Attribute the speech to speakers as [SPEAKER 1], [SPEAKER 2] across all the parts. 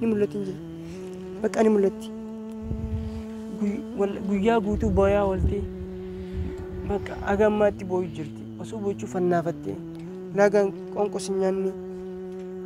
[SPEAKER 1] Ni mul'atti hin jedhe. Bakka ni mul'atti. Guyyaa guutuu booyaa ooltee bakka haga ammaatti boo'u jirti. Osoo boochuu fannaafattee laagaan qoonqos hin nyaanne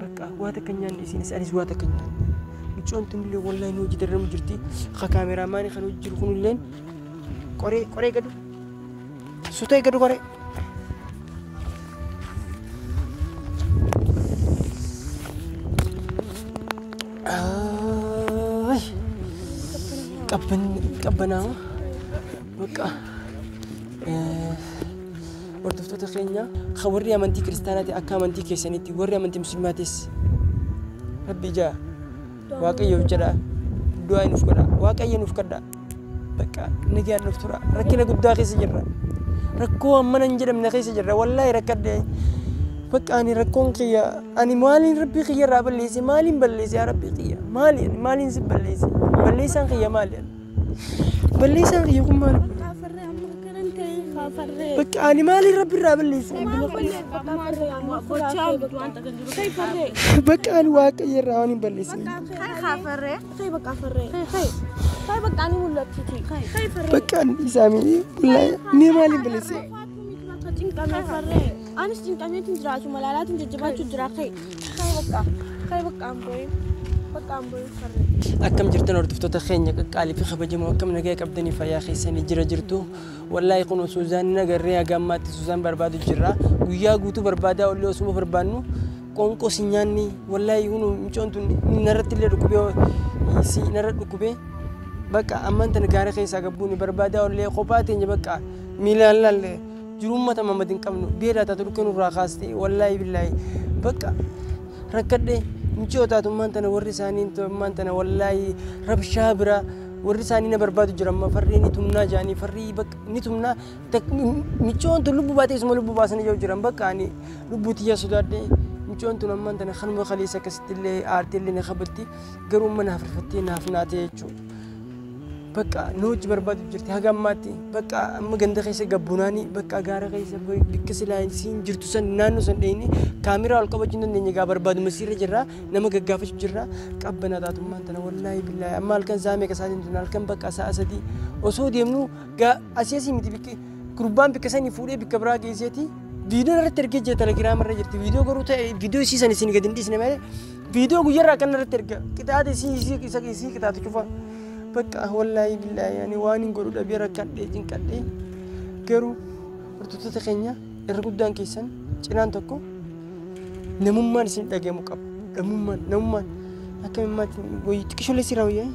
[SPEAKER 1] bakka waa takka hin nyaanne isinis anis waa takka hin nyaanne. Mucoon tunillee wallaahi nu hojii dararamu jirti. Ka kaameraamaanii kan hojii jiru kunilleen qoree qoree gadu. Sutee gadu qoree. Ay, qabbanaawa bakka hordoftoota keenya kan warri amantii kiristaanaati akka amantii keessanitti warri amantii musliimaatis rabbi ijaa waaqayyoof jedha du'aa nuuf godha waaqayyo nuuf kadha bakka nagaan nuuf tura rakkina guddaa keessa jirra rakkoo hammana hin jedhamne keessa jirra wallaahi rakkadhe bakka ani rakkoon kiyya ani maaliin rabbii kiyya irraa balleesse maaliin balleesse yaa rabbii kiyya maali maaliin si balleesse balleessaan kiyya maali balleessaan kiyya kun maali bakka ani maaliin rabbi irraa balleesse bakka ani waaqayyo irraa waan hin balleesse bakka ani dhiisaa mee wallaahi mee maaliin balleesse
[SPEAKER 2] Anis cinqameetiin jiraatu malaalaatiin jajjabaachuu jira kai kai bakka kai bakka an boo'in bakka an boo'in farree.
[SPEAKER 1] Akkam jirtan hordoftoota keenya qaqqaalii fi kabajamoo akkam nagaa qabdanii fayyaa keessanii jira jirtu. Wallaahi kun Suuzaan nagarree haga ammaatti Suuzaan barbaadu jirra. Guyyaa guutuu barbaadaa ollee osuma barbaannu qoonqoo si nyaanni wallaahi kun mucoon tun narratti illee dhukkubee si narra dhukkubee bakka ammaan tana gaara keessaa gabbuun barbaadaa ollee kophaa teenya bakka miilaan laallee jiruun mata mamad hin qabnu beedaa taatu dhukkee nurraa kaaste wallaahi billaahi bakka rakkadhe mucoo taatu ammaan tana warri isaanii ammaan tana wallaahi rabshaa bira warri isaanii na barbaadu jira amma farri ni tumnaa jaanii farri bakka ni tumnaa mucoon tun lubbuu baatee isuma lubbuu baasanii jiru jiran bakka ani lubbuu tiyya sodaadhe mucoon tun ammaan tana kanuma kaleessa akkasitti illee aartee illee na kabatti garuu amma naaf rifattee naaf naatee jechuudha. Bakka nu hojii barbaadu jirti haga ammaatti bakka amma ganda keessa gabbunaanii bakka gaara keessa bikka silaa siin jirtu san naannoo san dheenye kaameraa ol qabachuu hin dandeenye gaa barbaadu masiirra jirra nama gaggaafachuu jirra qabbanaa taatummaan tana wallaahi billaahi amma halkan sa'a meeqa sa'aatiin tun halkan bakka sa'a 3 osoo deemnu gaa asii asii miti bikki gurbaan bikka sanii fuudhee bikka biraa geesseeti viidiyoo irratti ergee jira telegiraama irra jirti viidiyoo garuu ta'e viidiyoo isii san isin gadi hin dhiisne malee viidiyoo guyyaarraa kan irratti erga qixaate isii isii isa isii qixaatu cufa. Bakka wallaahi billaahi ani waan hin godhu dhabee rakkadhee cinqadhee garuu hordoftoota keenya irra guddaan keessan cinaan tokko namummaan isin dhagahamu qaba. Namummaan namummaan akka mimmaatti wayii xiqqishollee siraa wayyaa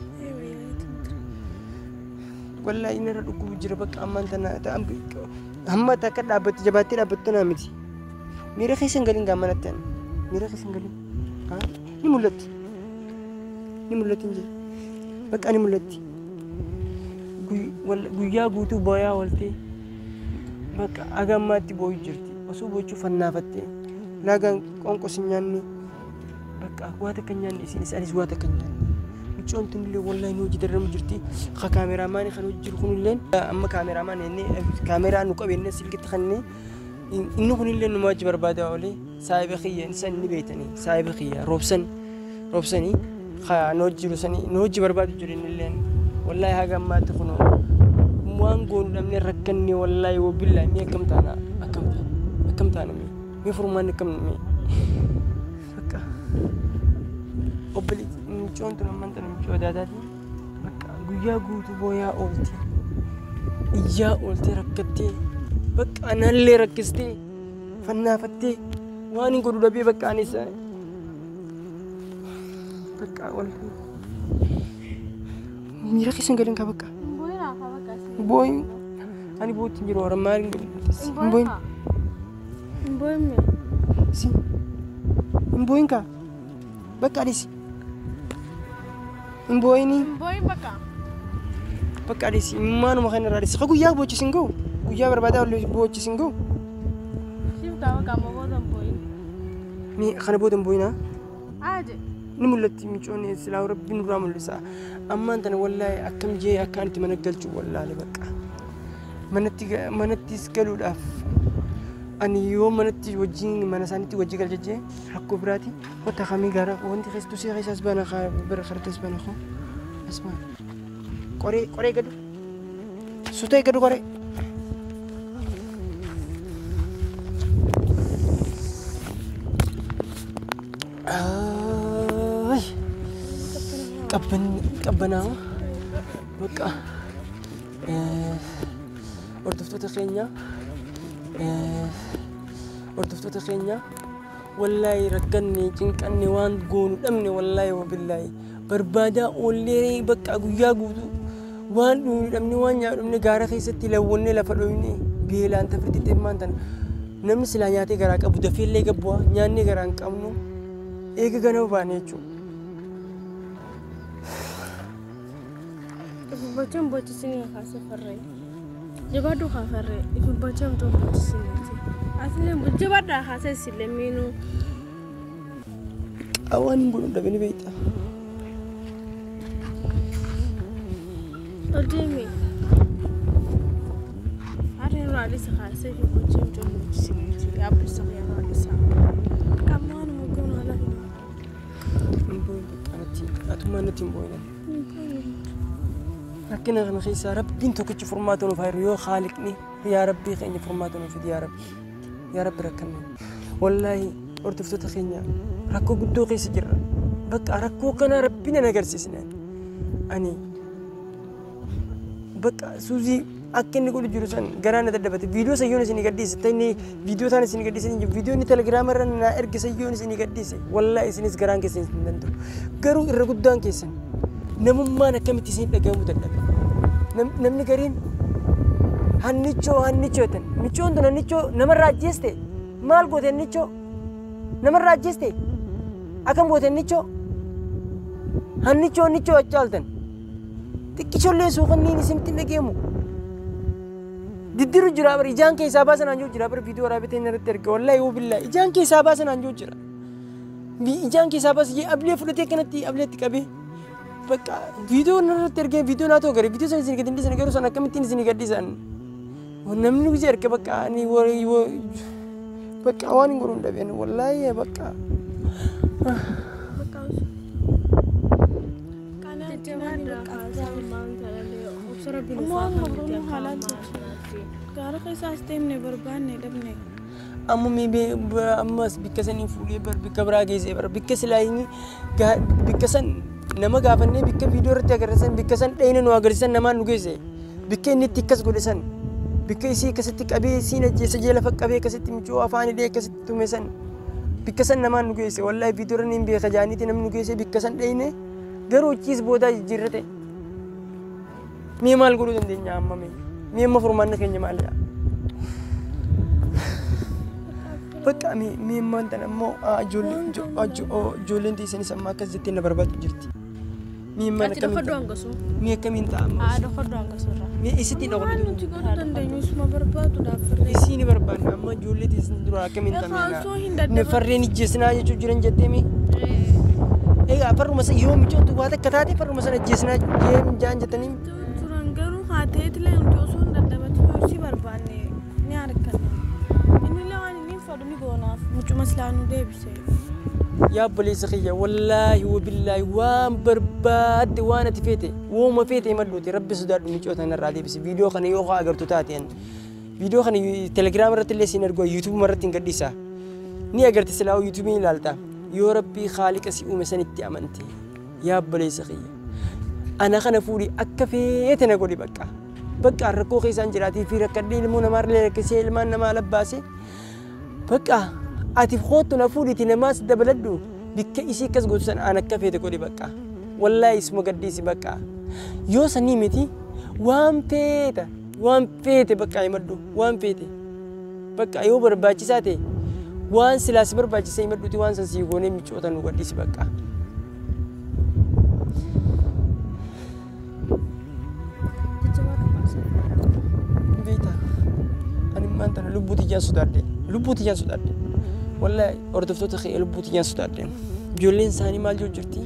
[SPEAKER 1] wallaahi inni irra dhukkubu jira bakka ammaan tana hamma takka dhaabbatti jabaattee dhaabbattu tanaa miti. Miira keessa hin galin gaammanatti ani miira keessa hin galin ni mul'atti ni mul'atti hin jedhe. Bakka ni mul'atti. Guyyaa guutuu booyaa ooltee bakka haga ammaatti boo'u jirti. Osoo boochuu fannaafattee laagaan qoonqos hin nyaanne bakka waa takka hin nyaanne isinis anis waa takka hin nyaanne. Mucoon tunillee wallaahi nu hojii dararamu jirti. Ka kaameraamaanii kan hojii jiru kunillee amma kaameraamaan inni kaameraa nu qabe inni silkitti kannee inni kunillee nu wajji barbaadaa oolee saahiba kiyya san ni beektanii saahiba kiyya roobsan roobsanii nu hojii jiru sanii nu hojii barbaadu jiru innilleen wallaahi haga ammaatti kun waan goonu dhabnee rakkanne wallaahi wabillaahi mee akkam taana akkam taana akkam taana mee mee furmaanni akkam mee bakka obboleetti mucoon tun ammaan tana mucoo daataati bakka guyyaa guutuu booyaa oolte iyyaa oolte rakkattee bakka anallee rakkistee fannaafattee waan hin godhu dhabee bakka anis bakka wallaahi miira keessa hin galin kaa bakka booyin ani bootti hin jiru hora maaliin godhu hin booyin
[SPEAKER 2] Hin boo'in mee?
[SPEAKER 1] si hin booyin kaa bakka anis hin booyinii
[SPEAKER 2] Hin boo'in bakka.
[SPEAKER 1] bakka anis maanuma kana irraa dhisi ka guyyaa boochis hin ga'u guyyaa barbaadaa olle boochis hin ga'u
[SPEAKER 2] Siif kaa bakka amma booda hin boo'in.
[SPEAKER 1] mee kana booda hin booyinaa
[SPEAKER 2] Aaje.
[SPEAKER 1] ni mul'atti mucoon silaa rabbi nurraa mul'isa ammaan tana wallaahi akkam jee akka ani mana galchu wallaale bakka manattis galuudhaaf Ani yoo manatti wajjin mana isaaniitti wajji galchajjee rakkoo biraati. Wanta kamii gara wanti keessattuu si keessaas bana bira kartas bana koo as bana. Qoree qoree gadu. Sutee gadu qoree. Ay, qabban qabbanaawa bakka hordoftoota keenya hordoftoota keenya wallaahi rakkanne cinqanne waan goonu dhabne wallaahi wabillaahi barbaadaa oollee bakka guyyaa guutuu waan dhugnu dhabne waan nyaannu dhabne gaara keessatti lawwanne lafa dhoyne beelaan tafirti ximmaan tana namni silaa nyaatee garaa qabu dafeellee gabbu'aa nyaannee garaa hin qabnu eega ganama baane jechuudha.
[SPEAKER 2] Ifubbachaan bochisinii kaasee farree. Jabaadhu haa farree. Ifubbachaan too bochisinii. Asillee jabaadhaa kaasee isillee miinuu.
[SPEAKER 1] Waan hin godhu dhabee ni beekta.
[SPEAKER 2] Ol deemi. Harreen raalisa kaasee ifubbachaan too bochisinii. Yaabbisa yaa raalisa. Qammaanuma goonu haala hin.
[SPEAKER 1] Hin boo'in bakka natti atummaan natti hin boo'in. Rakkina kana keessaa rabbiin tokkichi furmaata nuuf haa yoo haaliqni yaa rabbii keenya furmaata nuuf fidi yaa rabbi yaa rabbi rakkanne wallaahi hordoftoota keenya rakkoo guddoo keessa jirra bakka rakkoo kana rabbiin na agarsiisne ani bakka suuzii akka inni godhu jiru san garaa na dadhabate viidiyoo sayyoon isinii gadhiise ta'inni viidiyoo isaan isinii gadhiise viidiyoo inni telegiraama irra na erge sayyoon isinii gadhiise wallaahi isinis garaan keessan hin danda'u garuu irra guddaan keessan namummaan akkamitti isin dhagahamuu dadhabe namni gariin hannichoo hannichoo jettan michoon tun hannichoo namarraa ajjeeste maal goote hannichoo namarraa ajjeeste akkam goote hannichoo hannichoo hannichoo achaaltan xiqqishollee suuqanniin isinitti hin dhagahamu diddiru jira bara ijaan keessaa baasan anjoo jira bara viidiyoo waraabee irratti erge wallaahi woo billaa ijaan keessaa baasan anjoo jira ijaan keessaa baasa jee ablee fudhatee kanatti ableetti qabee bakka viidiyoo irratti ergee viidiyoo naa ta'u gara viidiyoo sana isin gadi dhiisan garuu sana akkamittiin isin gadi dhiisan namni guzee erge bakka ani bakka waan hin godhu hin dhabeen wallaahi bakka.
[SPEAKER 2] Gaara keessaas deemnee barbaanne dhabne.
[SPEAKER 1] Amma mee ammas bikka sanii fuudhee bar bikka biraa geessee bar bikka silaa inni bikka san nama gaafannee bikka viidiyoo irratti agarsiisan bikka san dhayina nu agarsiisan namaan nu geesse bikka inni itti akkas godhe san bikka isii akkasitti qabee isiin ajjeessa jee lafa qabee akkasitti micoo afaan hidhee akkasitti tume san bikka san namaan nu geesse wallaahi viidiyoo irra niin beeka jaaniiti namni nu geesse bikka san dhayine garuu achiis boodaa jijjiirrate mee maal godhuu dandeenya amma mee mee amma furmaanni keenya maal yaa bakka mee ammaan tana immoo ijoolleen teessanis amma akkas jettee na barbaadu jirti. Mee ammaan akkamiin mee akkamiin ta'a amma? Mee isitti hin
[SPEAKER 2] Waan nuti godhuu dandeenyu isuma barbaaduudhaaf farree.
[SPEAKER 1] Isii ni barbaadna amma ijoollee teessan dura akkamiin ta'a?
[SPEAKER 2] Osoo hin
[SPEAKER 1] Ne
[SPEAKER 2] dadhabin.
[SPEAKER 1] farreen ijjeessinaa jechuu jiran jettee mee? Egaa farruma sana yoo micoontu waa takka taate farruma sana ijjeessinaa jaan jettanii
[SPEAKER 2] Turan garuu haa ta'eetillee nuti osoo hin dadhabatin yoo isii barbaanne ni arganna. Innillee waan inni fedhu ni goonaaf mucuma silaa nu deebise.
[SPEAKER 1] Yaa obboleessa kiyya wallaahi wabillaahi waan barbaadde waan ati feete wooma feete himadhuuti rabbi sodaadhu micoo tana irraa deebisi viidiyoo kana yoo haa agartu taateen viidiyoo kana telegiraama irratti illee siin argu yuutuubuma irratti hin gadhiisa ni agarte silaa yuutuubiin ilaalta yoo rabbii haaliqa si uume sanitti amante yaa obboleessa kiyya ana kana fuudhi akka feete na godhi bakka bakka rakkoo keessaan jiraatii fi rakkadhee ilmoo namaarlee rakkisee ilmaan namaa labbaase bakka ati kootu na fuudhiti namaas dabaladhu bikka isii akkas gootu san aan akka feete godhi bakka wallaahi isuma gaddiisi bakka yoo sanii miti waan feeta waan feete bakka himadhu waan feete bakka yoo barbaachisaa ta'e waan silaa si barbaachisa himadhuti waan san sii goonee micoota nu gaddiisi bakka. Beektaa ani immaan tana lubbuu tiyyaan sodaadhe lubbuu tiyyaan sodaadhe wallahi hordoftoota kee lubbuu tiyyaan sodaadhe ijoolleen isaanii maal jiru jirti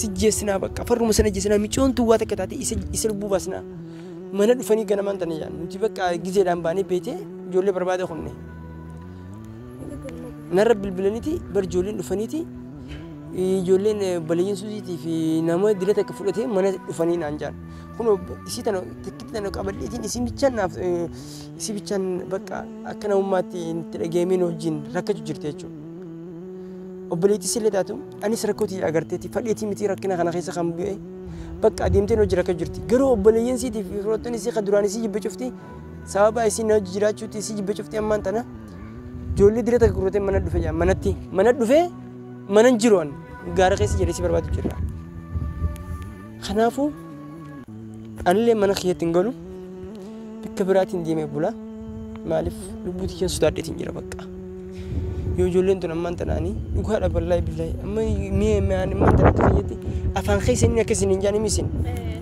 [SPEAKER 1] si jeessinaa bakka farruma sana jeessinaa micoon tuwwaa takka taate isa lubbuu baasnaa mana dhufanii ganamaan tana jaan nuti bakka gizeedhaan baanee beetee ijoollee barbaada kunne Narra bilbilaniiti bar ijoolleen dhufaniiti ijoolleen balayyeen suusiitii fi nama dila takka fudhatee mana dhufanii naan jaan. Kun isii tana takkitti tana qabadheetiin isin bichaan naaf isii bichaan bakka akka namummaatti itti dhageemeen wajjin rakkachuu jirti jechuudha. Obboleettii illee taatu anis rakkootii agarteeti fadheetii miti rakkina kana keessa kan bu'e bakka adeemteen hojii rakkachuu jirti. Garuu obboleeyyan siitii fi firoottan isii kan duraan isii jibba cufti sababa isiin hojii jiraachuutti isii jibba cufti ammaan tana ijoollee dila takka gurguratee mana dhufe jaa manatti mana dhufee mana hin jiru an gaara keessa jedhee si barbaadu jira. Kanaafuu anillee mana kiyyatti hin galu bakka biraatiin deemee bula maaliif lubbuu kiyyaan sodaadheetiin jira bakka. Yoo ijoolleen tun ammaan tanaanii dhugaadha ballaa billaahi amma mi'a mi'aan ammaan tana akka kiyyatti afaan keessa inni akka isin hin jaaniin isin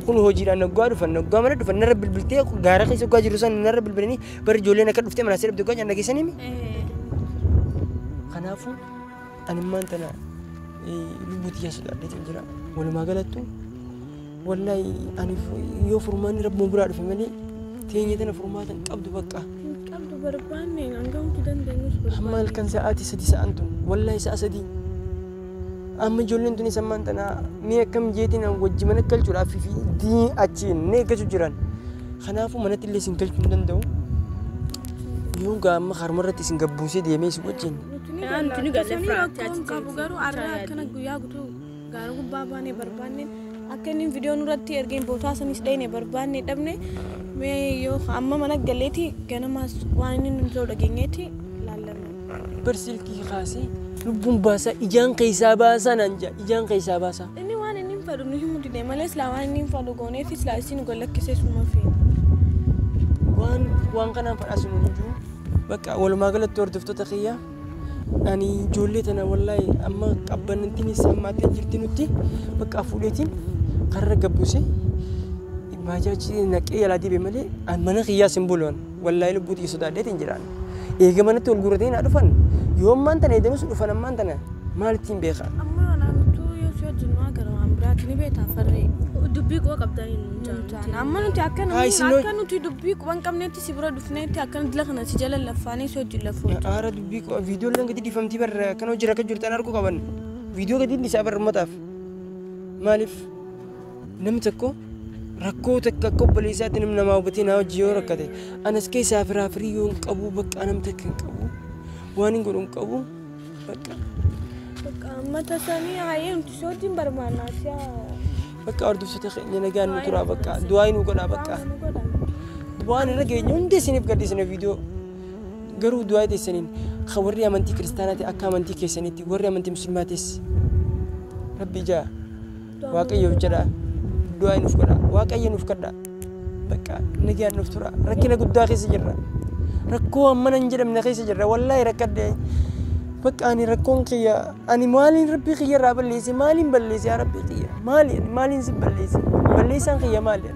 [SPEAKER 1] kun hojiidhaan naggaa dhufan naggaa mana dhufan narra bilbiltee gaara keessa ggaa jiru san narra bilbilanii bara ijoolleen akka dhuftee mana seera duggaa nyaanna geessanii mi. Kanaafuu ani ammaan tana lubbuu kiyyaan sodaadheetiin jira walumaa galattu wallaahi ani yoo furmaanni rabbuma biraa dhufe malee teenya tana furmaata hin qabdu bakka.
[SPEAKER 2] Qabdu barbaanne hangamtu dandeenyus
[SPEAKER 1] Amma
[SPEAKER 2] barbaanne.
[SPEAKER 1] halkan sa'aatii 3 sa'an tun wallaahi sa'a 3 amma ijoolleen tunis ammaan tana mee akkam jeetiin wajji mana galchuudhaaf fi dii achiin ni eeggachuu jiran. Kanaafuu manatti illee isin galchuu hin danda'u. Yoo gaa amma harma irratti isin gabbuusee deemee isin wajjin.
[SPEAKER 2] Nuti ni
[SPEAKER 3] Yaa, nuti ni
[SPEAKER 2] galla.
[SPEAKER 3] galle
[SPEAKER 2] Sanii
[SPEAKER 3] firaatti
[SPEAKER 2] rakkoon
[SPEAKER 3] achi
[SPEAKER 2] qabu garuu har'a akkana guyyaa guutuu gaara gubbaa baanee barbaanne akka inni viidiyoo nurratti ergeen bootaa sanis dhayne barbaanne dhabne mee yoo amma mana galleeti ganamaas waan inni nu ta'u dhageenyeeti laallanna.
[SPEAKER 1] Bar silkii kaasee lubbuun baasaa ijaan keessaa baasaa naan jaa ijaan keessaa baasaa.
[SPEAKER 2] Inni waan inni hin fedhu nu himu dide malee silaa waan inni hin fedhu gooneefi silaa isin gallakkisee suma feena.
[SPEAKER 1] Waan kanaan fadhaasu nu jiru bakka walumaa galatti hordoftoota kiyya ani ijoollee tana wallaahi amma qabbanantiinis hammaattee jirti nutti bakka fuudheetiin karra gabbuuse baajaaji naqee yalaa dibe malee an mana kiyyaas hin buluun wallaahi lubbuu xiyya sodaadheetiin jiraan. Eega manatti ol guuratanii naa dhufan yoo ammaan tana eedanus dhufan ammaan tana maal ittiin beeka.
[SPEAKER 2] Amma naannoo yoo si wajjin nu agarra waan biraati ni beektaa farree.
[SPEAKER 3] Dubbii quba qabdanii nu jaalatu.
[SPEAKER 2] Amma nuti akka
[SPEAKER 1] Haa,
[SPEAKER 2] namni
[SPEAKER 1] isin hoo-
[SPEAKER 2] akka nuti dubbii quba hin qabnetti si bira dhufneetti akka dila kana si jala laffaanii si wajjin lafuu.
[SPEAKER 1] Aara dubbii viidiyoon gadi dhiifamtii barra kan hojii rakka jirtan arguu qaban viidiyoo gadi dhiisaa barra uummataaf. Maaliif namni tokko rakkoo takka akka obboleessaatti namni namaa hubatee naa hojii yoo rakkate anas keessaa firaa firii yoo hin qabu bakka nam takka hin qabu waan hin godhu hin qabu bakka
[SPEAKER 2] Bakka amma tasanii hayyee nuti si wajjin barbaannaa si'a.
[SPEAKER 1] Bakka hordoftoota keenya nagaan nu turaa bakka du'aa nu godhaa bakka waan irra geenye hundi isiniif gadhiisna viidiyoo garuu du'aa teessaniin kan warri amantii kiristaanaati akka amantii keessanitti warri amantii musliimaatis rabbi ijaa waaqayyoof jedhaa du'aa nuuf godhaa waaqayyo nuuf kadhaa bakka nagaan nuuf tura rakkina guddaa keessa jirra rakkoo hammana hin jedhamne keessa jirra wallaahi rakkadhe bakka ani rakkoon kiyya ani maaliin rabbii kiyya irraa balleesse maaliin balleesse yaa rabbii kiyya maaliin maaliin si balleesse balleessaan kiyya maali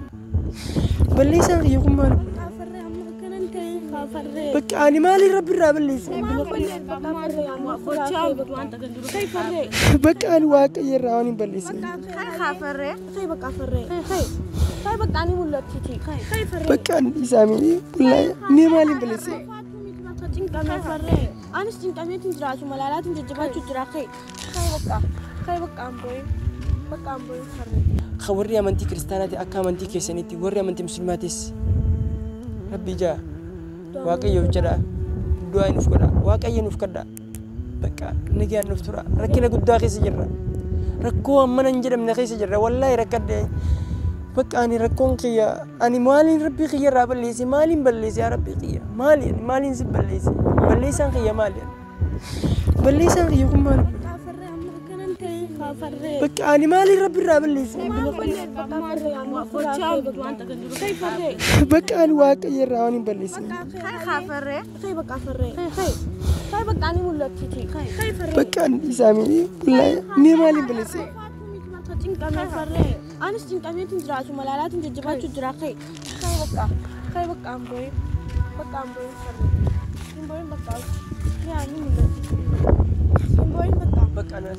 [SPEAKER 1] balleessaan kiyya kun maali
[SPEAKER 2] Farree amma akkanan ta'e farree.
[SPEAKER 1] bakka ani maaliin rabbi irraa balleesse bakka ani waaqayyo irraa waan hin balleesse
[SPEAKER 2] Farree. Bakka farree. Bakka ani mul'attiti. Farree.
[SPEAKER 1] Bakka ani dhiisaa miti wallaahi mee maaliin balleesse
[SPEAKER 2] Cinqamee farree. Anis cinqameetiin jiraatu malaalaatiin jajjabaachuu jira ka'e. Ka'e bakka. Ka'e bakka an boo'in. Bakka an boo'in farree.
[SPEAKER 1] Kan warri amantii kiristaanaati akka amantii keessanitti warri amantii musliimaatis rabbi ijaa waaqayyoof jedhaa du'aa nuuf godhaa waaqayyo nuuf kadhaa bakka nagaan nuuf tura rakkina guddaa keessa jirra rakkoo hammana hin jedhamne keessa jirra wallaahi rakkadhe bakka ani rakkoon kiyya ani maaliin rabbii kiyya irraa balleesse maaliin balleesse yaa rabbii kiyya maaliin maaliin si balleesse balleessaan kiyya maali balleessaan kiyya kun maali
[SPEAKER 2] Farree amma akkanan ta'e farree.
[SPEAKER 1] bakka ani maaliin rabbi irraa balleesse
[SPEAKER 2] Farree.
[SPEAKER 1] Bakka ani waaqayyo irraa waan hin balleesse
[SPEAKER 2] Farree. Bakka farree. Bakka ani mul'attiti. Farree.
[SPEAKER 1] Bakka ani dhiisaa miti wallaahi mee maaliin balleesse
[SPEAKER 2] Cinqamee farree. Anis cinqameetiin jiraatu malaalaatiin jajjabaachuu jira ka'e. Ka'e bakka. Ka'e bakka an boo'in. Bakka an boo'in farree. Hin boo'in bakka. Yaa ni mul'attiti. Hin boo'in bakka.
[SPEAKER 1] Bakka ana